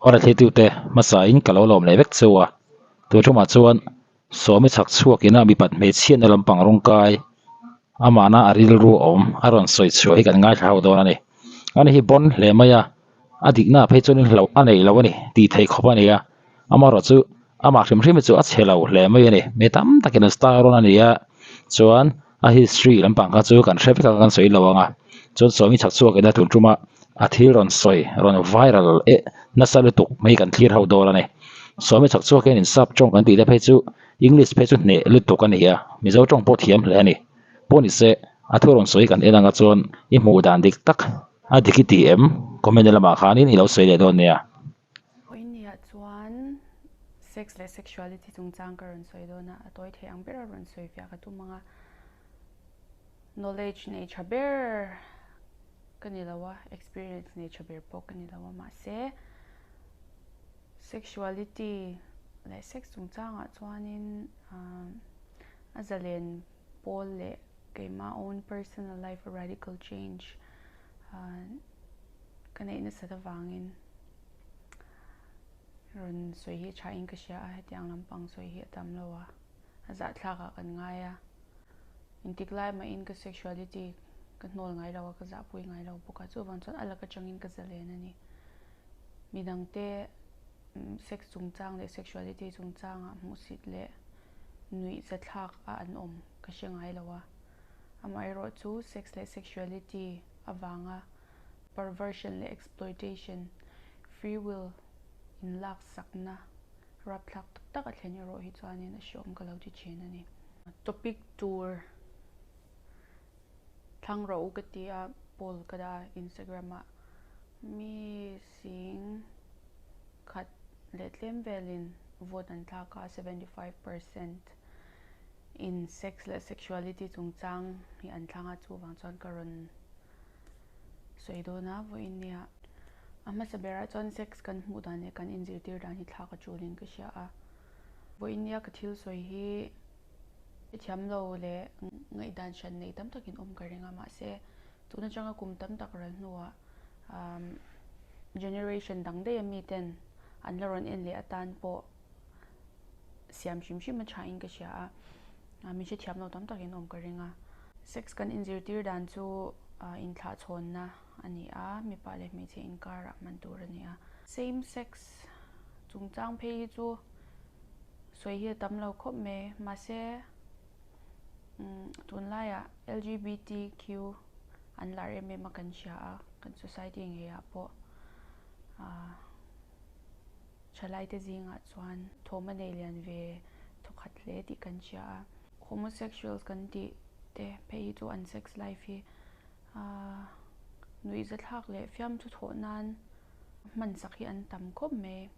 Awle thleitute hmasain ka lo lawm leh vek cheu a, tun ṭumah chuan Sawmi chhak chhuak ina mipat hmeichhiatna lampang rawngkai amahna a rilru awm a rawn sawi chhuah hi kan ngaithla ho dawn a ni. Ani hi bawn hle mai a, a dikna phei chuan in hlauh a nei lo a ni tih theih khawp a ni a, amaherawh chu amah hrim hrim hi chu a chhe lo hle mai a ni. Mi tam takin an star rawn a ni a, chuan a history lampang kha chu kan hre vek a kan sawi lo ang a, chuan Sawmi chhak chhuak ina tun ṭuma a thil rawn sawi rawn viral eh nasa lutuk mai kan thlir ho dawn a ni. Sawmi chhak chhuak hian in sap tawng kan tih te phei chu English phei chu hneh lutuk a ni a, Mizo tawng pawh thiam hle a ni. Pawh ni se a thu rawn sawi kan en anga chuan i hmuh dan dik tak a dik i ti em? Comment lamah khanin i lo sawi leh dawn nia. Vawinia chuan sex leh sexuality chungchang ka rawn sawi dawn a, a tawi thei ang bera rawn sawi fiah ka tum ang a. Knowledge nei tha ber ka ni lo a, experience nei tha ber pawh ka ni lo a, mahse sexuality leh sex chungchangah chuanin a zalen pawl leh keimah own personal life a radical change ka neih nasat avangin rawn sawi hi tha in ka hria a, hetiang lampang sawi hi a tam lo a, a zahthlak ah kan ngai a, intik lai mahin ka sexuality ka hnawl ngai lo a, ka zahpui ngai lo bawk a, chuvang chuan a lak atangin ka zalen a ni. Midangte sex chungchang leh sexuality chungchangah hmuhsit leh nuih zathlak a an awm ka hre ngai lo a, amaherawhchu sex leh sexuality avanga perversion leh exploitation, free will inlak sakna rapthlak tak tak a thlen erawh hi chuanin a hreawm ka lo ti thin a ni. Topic tur thlang rawh u ka ti a, poll ka dah a Instagram ah mi sing khat leh tlem velin vote an thlak a, 75% in sex leh sexuality chungchang hi an thlang a, chuvang chuan ka rawn sawi dawn a, vawiin nia a hmasa berah chuan sex kan hmuh dan leh kan inzirtir dan hi thlak a tulin ka hria a, vawiin nia ka thil sawi hi thiam lo leh ngaihdan hran nei tam takin awm ka ring a, mahse tun atanga kum tam tak ral hnuah generation dang daih a miten an la rawn en leh atan pawh siam hrim hrim a tha in ka hria a. Min hrethiam lo tam takin awm ka ring a. Sex kan inzirtir dan chu inthlahchhawnna a ni a, mipa leh hmeichhe inkarah hman tur a ni a. Same sex chungchang phei hi chu sawi hi a tam lo khawp mai, mahse tunlaiah LGBTQ an lar em em a kan hria a, kan society ngeiah pawh. Thalaite zingah chuan thawm a nei lian ve thawkhat hle tih kan hria a. Homosexuals kan tih te phei hi chu an sex life hi nuihzathlak leh fiamthu thawh nan hman sak hi an tam khawp mai.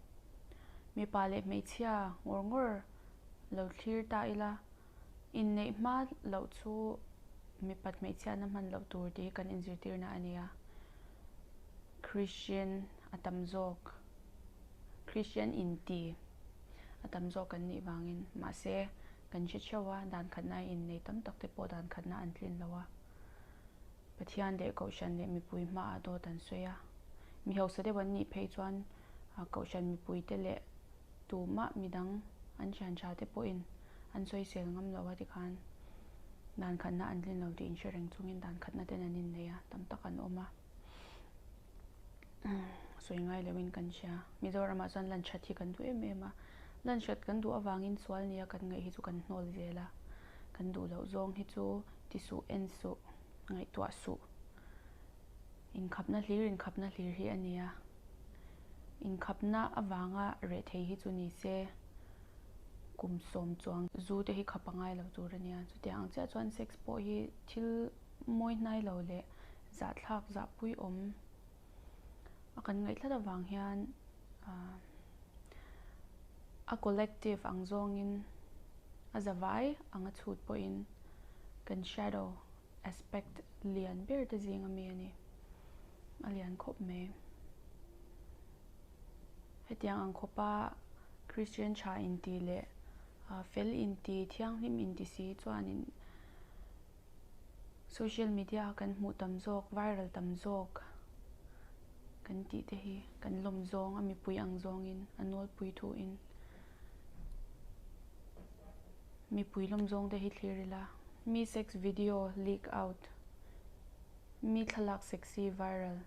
Mipa leh hmeichhia ngawr ngawr lo thlir ta ila inneih hma loh chu mipat hmeichhiatna hman loh tur tih hi kan inzirtirna a ni a. Christian a tam zawk. Christian inti a tam zawk kan nih vangin mahse kan hre theuh a, dan khatna a innei tam tak te pawh dan khatna an tlin lo a, Pathian leh Kohhran leh mipui hmaah dawt an sawi a, mi hausa deuh an nih phei chuan Kohhran mipui te leh tumah midang an thian tha te pawhin an sawisel ngam lo a tikhan dan khatna an tlin lo tih inhre reng chungin dan khatna ten an innei a, tam tak an awm a. Sawi ngai loin kan hria. Mizoramah chuan lan that hi kan duh em em a, lan hrat kan duh avangin sual nia kan ngaih hi chu kan hnawl zel a, kan duh loh zawng hi chu ti suh, en suh, ngaihtuah suh. Inkhapna hlir inkhapna hlir hi a ni a, inkhapna avanga reh thei hi chu ni se kum sawm chuang zu te hi khap a ngai lo tur a nia. Chutiang ang chiah chuan sex pawh hi thil mawi hnai lo leh zahthlak zahpui awm a kan ngaih tlat avang hian a collective ang zawngin a zavai ang a chhut pawhin kan shadow aspect lian ber te zing ami a ni, a lian khawp mai. Hetiang ang khawpa Christian tha inti leh fel inti thianghlim inti si chuanin Social media a kan hmuh tam zawk, viral tam zawk Kan tih te hi kan lawm zawng a mipui ang zawngin a nawlpui thuin mipui lawm zawng te hi thlir ila. Mi sex video leak out, mi thlalak sexy viral,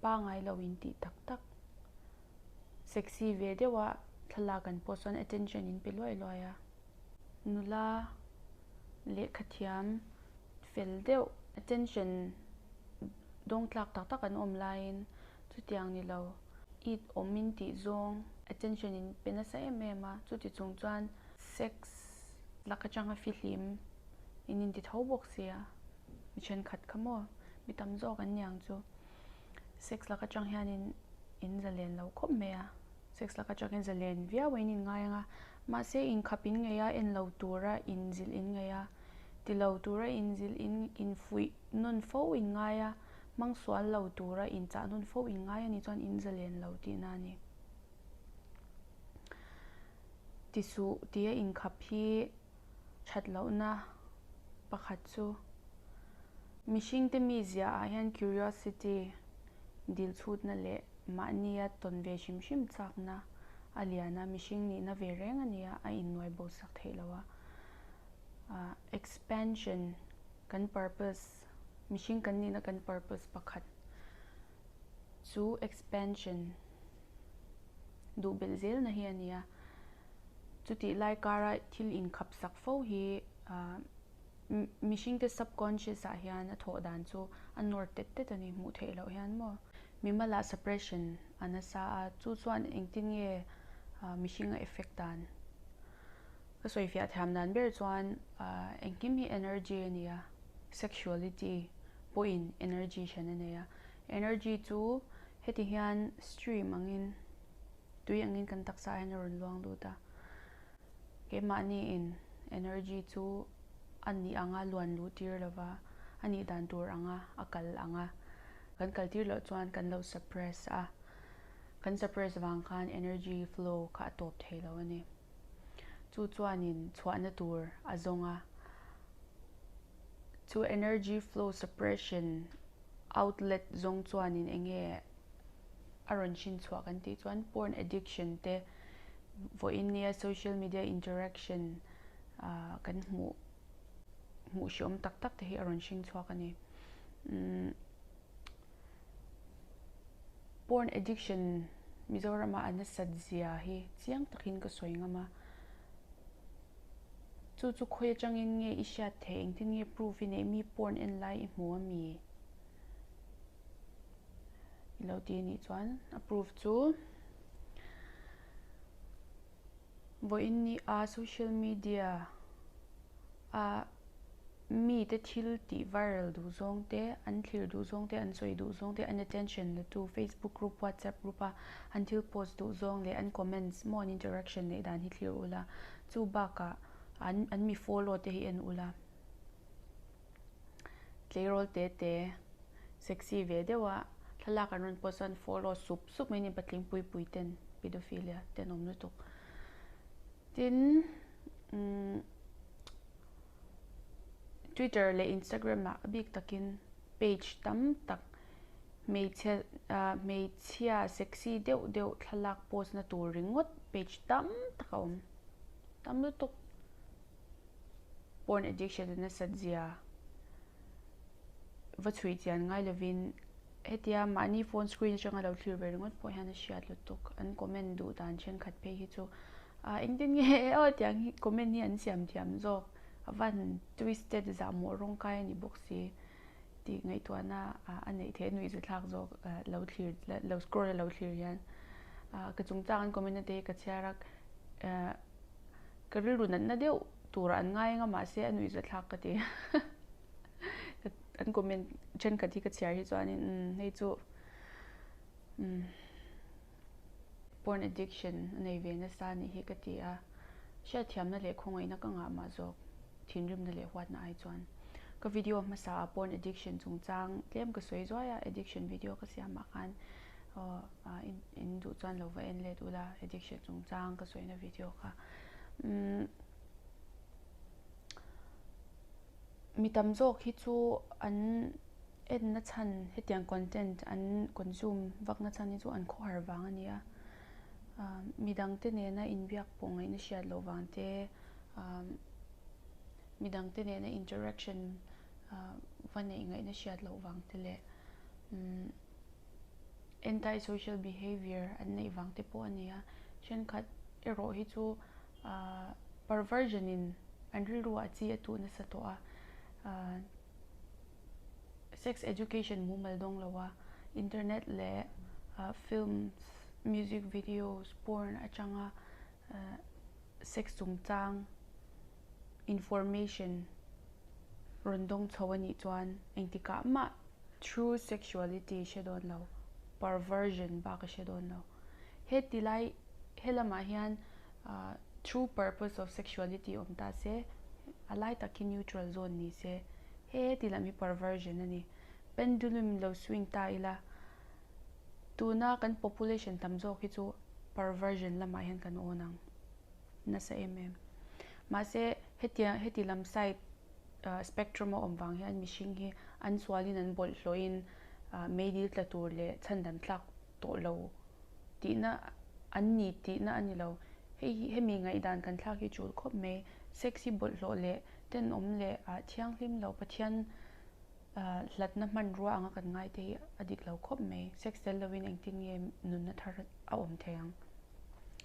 pangai lo in tih tak tak, sexy ve deuha thlalak an post chuan attention in pe luai luai a. Nula lehkhathiam fel deuh attention dawng tlak tak tak an awm laiin chutiang ni lo it awm in tih zawng attention in pe nasa em em a, chuti chung chuan sex lak atanga fihlim in inti tho bawk sia, mi thenkhat kha maw mi tam zawk an niang chu sex lak atang hianin in zalen lo khawp mai a. Sex laka atangin zalen viau in inngai ang a, mahse inkhap in ngei a, en lo tura inzilh in ngei a, ti lo tura inzilh in infuih nawn fo in ngai a, hmang sual lo tura inchah nawn fo in ngai a nih chuan in zalen lo tihna a ni. Ti suh tia inkhap hi that lohna pakhat chu mihringte mizia ah hian curiosity dil chhutna leh Mahnia tawn ve hrim hrim chakna a lian a, mihring nihna ve reng a nia, a innuai bo sak theih lo a. Expansion, kan purpose, mihring kan nihna kan purpose pakhat chu expansion, duh belh zelna hi a ni a. Chutih lai kara thil inkhap sak fo hi mihringte subconscious ah hian a thawh dan chu a nawr tet tet a ni, hmuh theih loh hian maw. Mimala suppression a nasa a, chu chuan engtin nge mihring a effect dan? Ka sawifiah thiam dan ber chuan engkim hi energy a ni a, sexuality pawhin energy hran a nei a. Energy chu heti hian stream angin, tui angin kan taksa ah hian a rawn luang lut a. Keimahniin energy chu a nih anga luan luh tir lova, a nih dan tur anga a kal anga kan kal tir loh chuan kan lo suppress a, kan suppress vang khan energy flow kha a tawp thei lo a ni. Chu chuanin chhuahna tur a zawng a, chu energy flow suppression outlet zawng chuanin eng nge a rawn hrin chhuah kan tih chuan porn addiction te vawiin nia social media interaction kan hmuh hmuh hreawm tak tak te hi a rawn hring chhuak a ni. Umm porn addiction Mizoram ah a nasat zia hi chiang takin ka sawi ngam a. Chu chu khawi atangin nge i hriat theih engtin nge proof i neih mi porn en lai i hmu ami? I lo ti anih chuan a proof chu vawiin ni a social media a mite thil tih viral duh zawng te an thlir duh zawng te an sawi duh zawng te an attention la tu facebook group whatsapp group a an thil post duh zawng leh an comments maw an interaction neih dan hi thlir ula chu bakah an an mi follow te hi en ula. Tleirawl te te sexy ve deuh a thlalak an rawn post chuan follow sup sup mai a ni patling pui pui ten pedophilia ten awm lutuk tin umm twitter leh instagram ah a bik takin page tam tak hmeichhe ah hmeichhia sexy deuh deuh thlalak post na tur ringawt page tam tak a awm tam lutuk. Porn addiction a nasat zia va chhui chian ngai lovin hetia mahni phone screen atanga lo thlir ve ringawt pawh hian a hriat lutuk. An comment duh dan thenkhat phei hi chu ah engtin nge aw tiang hi comment hi an siam thiam zawk a van twisted zahmawh rawng kai a ni bawk si tih ngaihtuahna a neih theih a nuihzathlak zawk lo thlir lo scroll a lo thlir hian ka chungchang an comment na te hi ka chhiar a Ka rilru natna deuh turah an ngai anga mahse a nuihza thlak ka ti. An comment thenkhat hi ka chhiar hi chuanin umm hei chu umm porn addiction a nei ve nasa anih hi ka ti a. Hriatthiamna leh khawngaihna ka ngah mah zawk thinrimna leh huatna ai chuan. Ka video hmasa ah porn addiction chungchang tlem ka sawi zuai a, addiction video ka siam ah khan aw In duh chuan lo va en let ula addiction chungchang ka sawina video kha. Umm mi tam zawk hi chu an En na chhan hetiang content an consume vak na chhan hi chu an khawhar vang a ni a. Midangte nena inbiak pawh ngaihna hriat loh vang te, midangte nena interaction va neih ngaihna hriat loh vang te leh anti social behaviour an neih vang te pawh a ni a. Thenkhat erawh hi chu perversion in an rilru ah chi a tuh nasa tawh a. Sex education mumal dawng lo a, internet leh films, music videos, porn atanga sex chungchang information rawn dawng chho a nih chuan engtikah mah true sexuality hre dawn lo, perversion bak a hre dawn lo. Heti lai helamah hian True purpose of sexuality awm ta se, a lai tak hi neutral zone ni se, he ti lam hi perversion a ni. Pendulum lo swing ta ila, tuna kan population tam zawk hi chu perversion lamah hian kan awn ang nasa em em. Mahse, hetia heti lam side spectrum a awm vang hian mihring hi an sualin an bawlhhlawhin meidil tla tur leh chhandam tlak tawh lo tihna an ni tihna a ni lo. Hei hi hemi ngaihdan kan thlak hi tul khawp mai. Sex hi bawlhhlawh leh tenawm leh thianghlim lo Pathian hlatna hmanrua anga kan ngai te hi a dik lo khawp mai. Sex tel lovin engtin nge nunna thar a awm thei ang.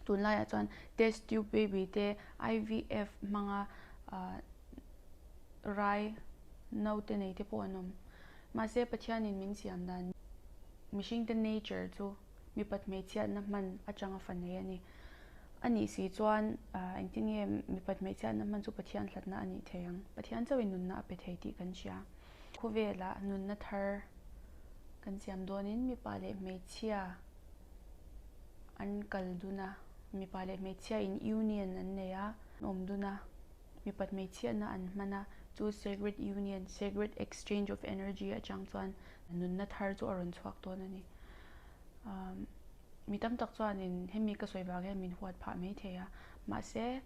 Tunlaiah chuan test tube baby te IVF hmanga rai naute nei te pawh an awm. Mahse Pathianin min siam dan mihringte nature chu mipat hmeichhiatna hman atanga fa nei a ni. A nih si chuan engtin nge mipat hmeichhiatna hman chu Pathian hlatna a nih thei ang? Pathian chauhin nunna a pe thei tih kan hria. Khawvelah nunna thar kan siam dawnin mipa leh hmeichhia an kal dun a, mipa leh hmeichhia in union an nei a, an awm dun a. Mipat hmeichhiatna an hman a, chu sacred union, sacred exchange of energy atang chuan nunna thar chu a rawn chhuak dawn a ni. Mi tam tak chuanin hemi ka sawi vang hian min huat phah mai thei a, mahse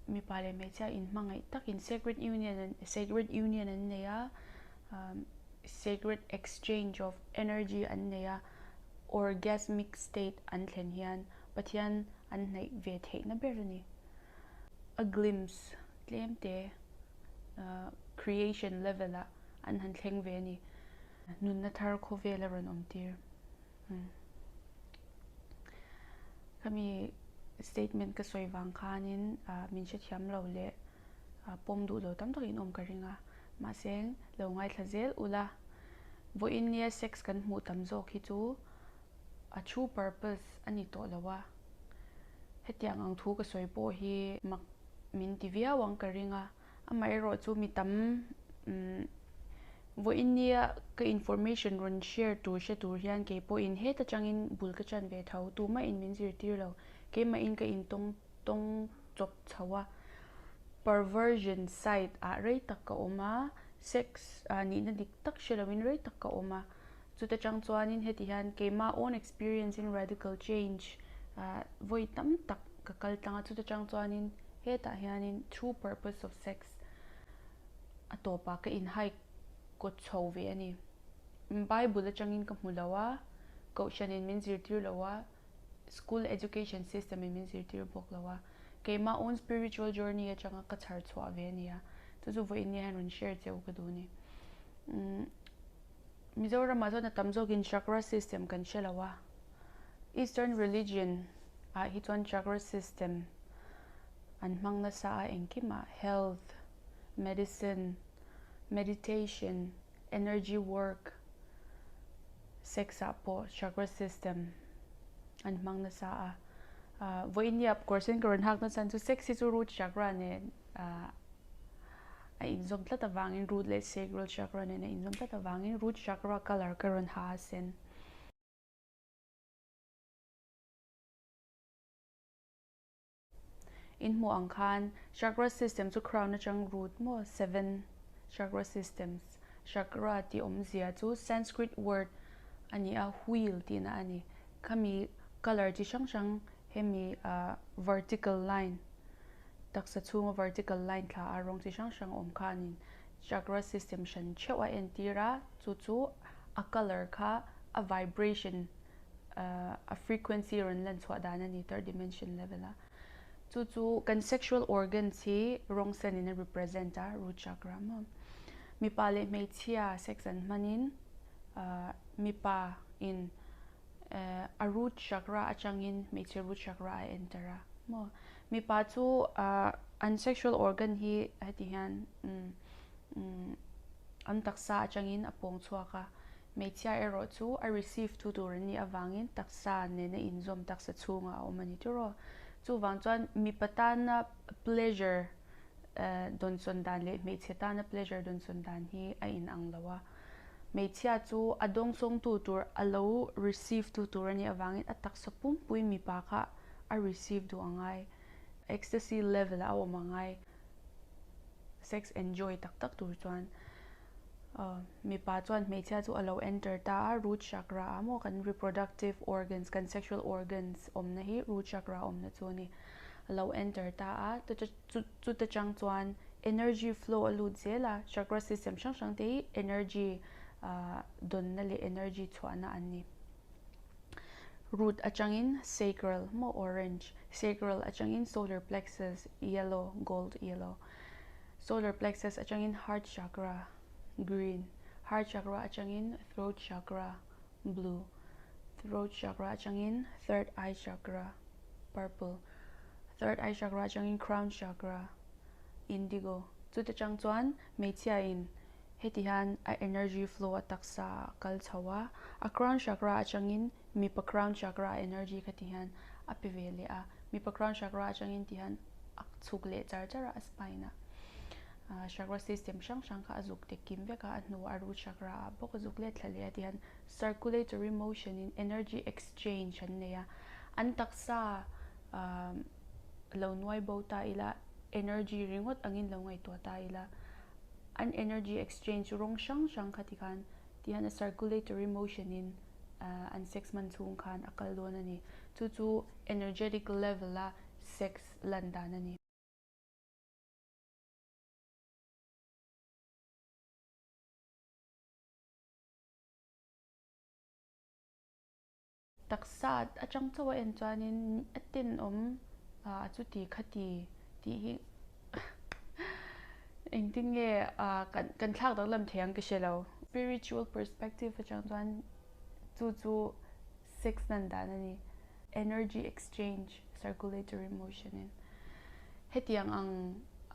mipa leh hmeichhia inhmangaih takin sacred union, sacred union an nei a, sacred exchange of energy an nei a, orgasmic state an thlen hian Pathian an hnaih ve theihna ber a ni. A glimpse tlem te creation level ah an han thleng ve a ni. Nunna thar khawvel a rawn awm tir. Khami statement ka sawi vang khanin min hrethiam lo leh pawm duh lo tam takin awm ka ring a. Mahse lo ngaithla zel ula, vawiin nia sex kan hmuh tam zawk hi chu a true purpose a ni tawh lo a, hetiang ang thu ka sawi pawh hi mak min ti viau ang ka ring a, amaherawh chu mi tam vawiin nia ka information rawn share tur hre tur hian kei pawhin heta tangin bul ka chan ve tho, tumahin min zirtir lo, keimahin ka intawng tawng chawp chho a, perversion side ah rei tak ka awm a, sex nihna dik tak hre loin rei tak ka awm a. Chuta chang chuanin heti hian keimah own experience in radical change vawi tam tak ka kal tlang a, chuta chang chuanin hetah hianin true purpose of sex a tawpah ka in hike kawt chho ve a ni. Bible atangin ka hmu lo a, Kohhranin min zirtir lo a, school education system in min zirtir bawk lo a, keimah own spiritual journey atanga ka chhar chhuah ve a ni a, chu chu vawiin hian rawn share che u ka duh a ni. Mizoramah chuan a tam zawkin chakra system kan hre lo a, Eastern religion ah hi chuan chakra system an hmang nasa a engkimah health, medicine, meditation, energy work, sex ah pawh chakra system an hmang nasa a. Vawiin hi of course in ka rawn hak na chhan chu sex hi chu root chakra nen ah a inzawm tlat avangin root leh sacral chakra nen a inzawm tlat avangin root chakra colour ka rawn ha a sen. In hmuh ang khan chakra system chu crown atang root maw seven chakra systems chakra tih awmzia chu Sanskrit word a ni a wheel tihna a ni. Khami colour chi hrang hrang hemi ah vertical line taksa chhunga vertical line thla a rawng chi hrang hrang awm khanin. Chakra system hran theuh a entir a, chu chu a colour kha a vibration a frequency rawn lan chhuah dan a ni third dimension level a. Chu chu kan sexual organs hi rawng sen in a represent a root chakra maw. Mipa leh hmeichhia sex an hmanin mipa in a root chakra atangin hmeichhe root chakra a enter a maw. Mipa chu an sexual organ hi heti hian an taksa atangin a pawng chhuak a, hmeichhia erawh chu a receive tu tur an nih avangin taksa nena inzawm taksa chhungah a awm a ni tiraw. Chuvang chuan mipa tana pleasure dawnsawn dan leh hmeichhe tana pleasure dawnsawn dan hi a inang lo a. Hmeichhia chu a dawngsawngtu tur a lo receive tu tur a nih avangin a taksa pumpui mipa kha a receive duh a ngai. Ecstasy level ah a awm a ngai. Sex enjoy tak tak tur chuan mipa chuan hmeichhia chu a lo enter ta a, root chakra ah maw kan reproductive organs, kan sexual organs awmna hi root chakra awmna chu a ni. A lo enter ta a, chuta chang chuan energy flow a lut zel a, chakra system hrang hrang te hi energy dawnna leh energy chhuahna an ni. Root atangin sacral maw orange, sacral atangin solar plexus yellow, gold yellow, solar plexus atangin heart chakra green, heart chakra atangin throat chakra blue, throat chakra atangin third eye chakra purple, third eye chakra atangin crown chakra indigo. Chuta chang chuan hmeichhia in heti hian a energy flow a taksa ah a kal chho a, a crown chakra atangin mipa crown chakra a energy kha ti hian a pe ve leh a, mipa crown chakra atangin ti hian a chhuk leh char char a a spine ah. Chakra system hrang hrang kha a zuk tek kim vek a, a hnuah a root chakra ah bawk a zuk let thla leh a ti hian circulatory motion in energy exchange an nei a, an taksa lo nuai bo ta ila energy ringawt angin lo ngaihtuah ta ila an energy exchange rawng hrang hrang kha tikhan tihian a circulatory motion in an sex hman chhung khan a kal dawn a ni. Chu chu energetic level a sex lan dan a ni. Taksa atang chauh a en chuanin a tenawm a chuti khati tih hi engtin nge kan thlak danglam thei ang ka hre lo. Spiritual perspective atang chuan chu chu sex nan dan a ni. Energy exchange circulatory motion in hetiang ang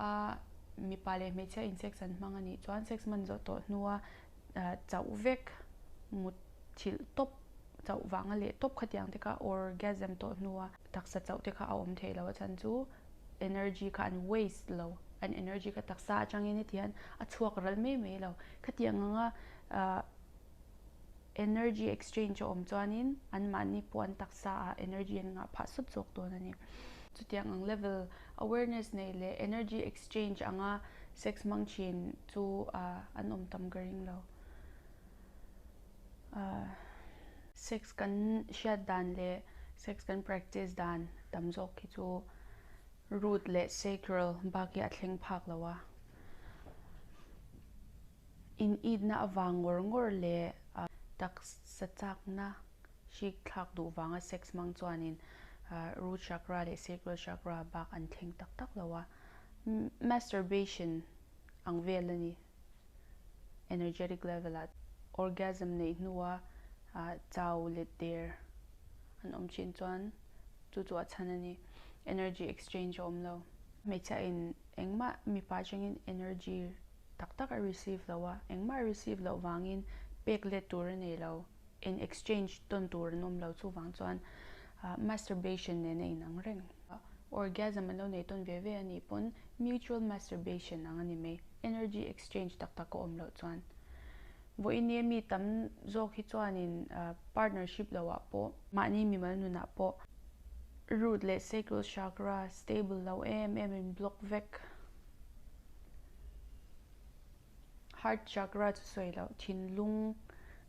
a mipa leh hmeichhia in sex an hmang a nih chuan sex hman zawh tawh hnua chauh vek mut thilh tawp chauh vanga leh tawp khatiang te kha orgasm tawh hnua taksa chauh te kha a awm thei lo a chhan chu energy kha an waste lo an energy kha taksa atangin heti hian a chhuak ral mai mai lo khatiang anga energy exchange a awm chuanin anmahni pawh an taksa ah energy an ngah phah sawt zawk dawn a ni. Chutiang ang level awareness nei leh energy exchange anga sex hmang thin chu an awm tam ka ring lo. Sex kan hriat dan leh sex kan practice dan tam zawk hi chu root leh sacral bak hi a thleng phak lo a. In itna avang ngawr ngawr leh taksa chakna hrik thlak duh vanga sex hmang chuanin root chakra leh sacral chakra bak an thleng tak tak lo a. Masturbation ang vel a ni. Energetic level ah orgasm neih hnua chau let der an awm thin chuan chu chu a chhan a ni. Energy exchange a awm lo. Hmeichhia in engmah mipa atangin energy tak tak a receive lo a, engmah a receive loh vangin pek let tur a nei lo, in exchange tawn tur an awm lo chuvang chuan masturbation nen a inang reng. Orgasm an lo nei tawn ve ve a nih pawn mutual masturbation ang a ni mai, energy exchange tak tak a awm loh chuan. Vawiin mi tam zawk hi chuanin partnership loah pawh, mahni mimal nunah pawh root leh sacral chakra stable lo em em in block vek. Heart chakra chu sawi loh, thinlung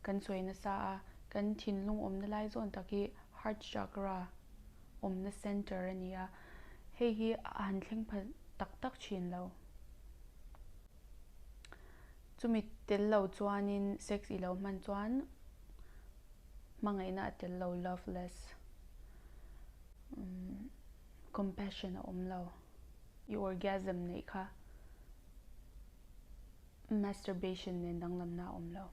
kan sawi nasa a, kan thinlung awmna lai zawn tak hi heart chakra awmna center a ni a, hei hi a han thleng pha tak tak thin lo. Chumi tel lo chuanin sex i lo hman chuan hmangaihna a tel lo, loveless, compassion a awm lo. I orgasm neih kha masturbation nen danglamna a awm lo.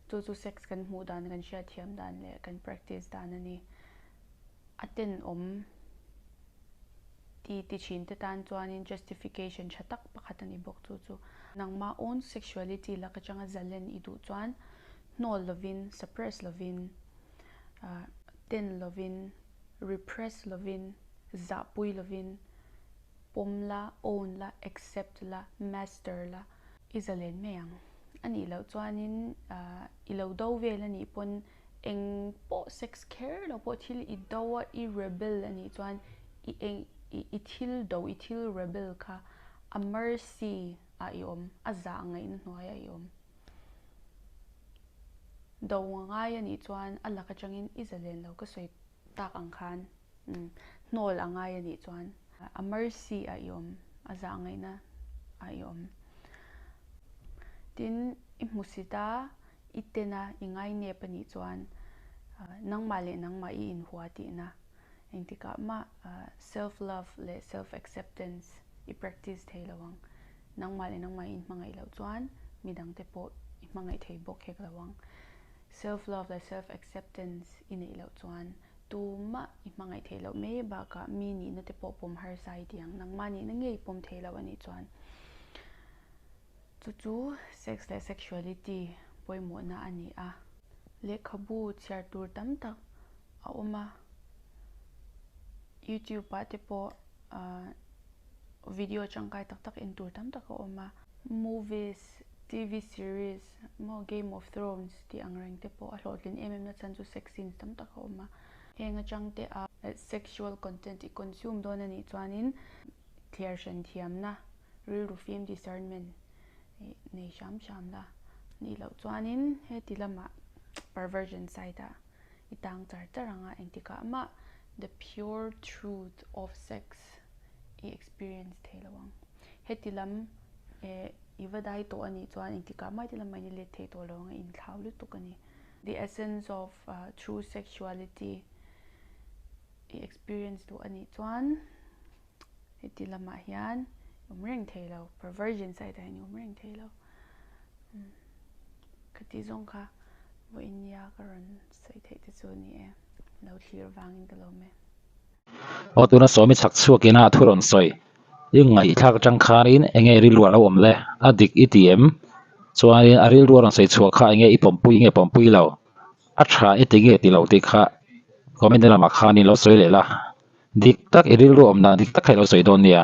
Chu chu sex kan hmuh dan, kan hriatthiam dan leh kan practice dan a ni. A tenawm ti ti thin te tan chuanin justification tha tak pakhat a ni bawk chu chu. Nangmah own sexuality lak atanga zalen i duh chuan hnawl lovin, suppress lovin, ten lovin, repress lovin, zahpui lovin pawm la, own la, accept la, master la, i zalen mai ang. A nih loh chuanin i lo do vel a nih pawn eng pawh sex kher lo pawh thil i do a, i rebel a nih chuan i eng i thil do, i thil rebel kha a mercy ah i awm, a zah ngaihna hnuaiah i awm. Do ngai a nih chuan a lak atangin i zalen lo ka sawi tak ang khan hnawl a ngai a nih chuan a mercy ah i awm, a zah ngaihna ah i awm. Tin, i hmusit a, i ten a, i ngainep a nih chuan nangmah leh nangmah i inhua tihna engtikah mah self love leh self acceptance i practice thei lo ang. Nangmah leh nangmah i inhmangaih loh chuan midangte pawh i hmangaih thei bawk hek lo ang. Self love leh self acceptance i neih loh chuan tumah i hmangaih theih loh mai bakah mi nihna te pawh pawm harsa i ti ang. Nangmah nihna ngei i pawm thei loh a nih chuan chu chu sex leh sexuality pawimawhna a ni a. Lehkhabu chhiar tur tam tak a awm a, YouTube ah te pawh video tangkai tak tak en tur tam tak a awm a. Movies, TV series maw Game of Thrones tih ang reng te pawh a hlawhtlin em em na chhan chu sex scenes tam tak a awm a. Heng atang te a sexual content i consume dawn a nih chuanin thliar hran thiamna, rilru fim discernment nei hram hram la nih loh chuanin heti lamah perversion side ah i tang char char ang a engtikah mah the pure truth of sex i experience thei lo ang. Heti lam eh i va dai tawh a nih chuan engtikah mah heti lamah in i let thei tawh lo ang a inthlau lutuk a ni. The essence of true sexuality i experience duh a nih chuan heti lamah hian i awm reng thei lo, perversion side ah hian i awm reng thei lo. Khati zawng kha vawiin nia ka rawn sawi theih te chu a ni e, lo thlir vangin ka lawm e. Aw tuna sawmi chhak chhuak ina a thu rawn sawi. I ngaihthlak atang khanin enge rilru a lo awm le? A dik i ti em? Chuanin a rilru a rawn sawi chhuah kha enge i pawmpui nge pawmpui lo? A tha i ti nge ti lo tih kha comment lamah khanin lo sawi leh la. Dik tak i rilru awm dan dik tak kha i lo sawi dawn nia.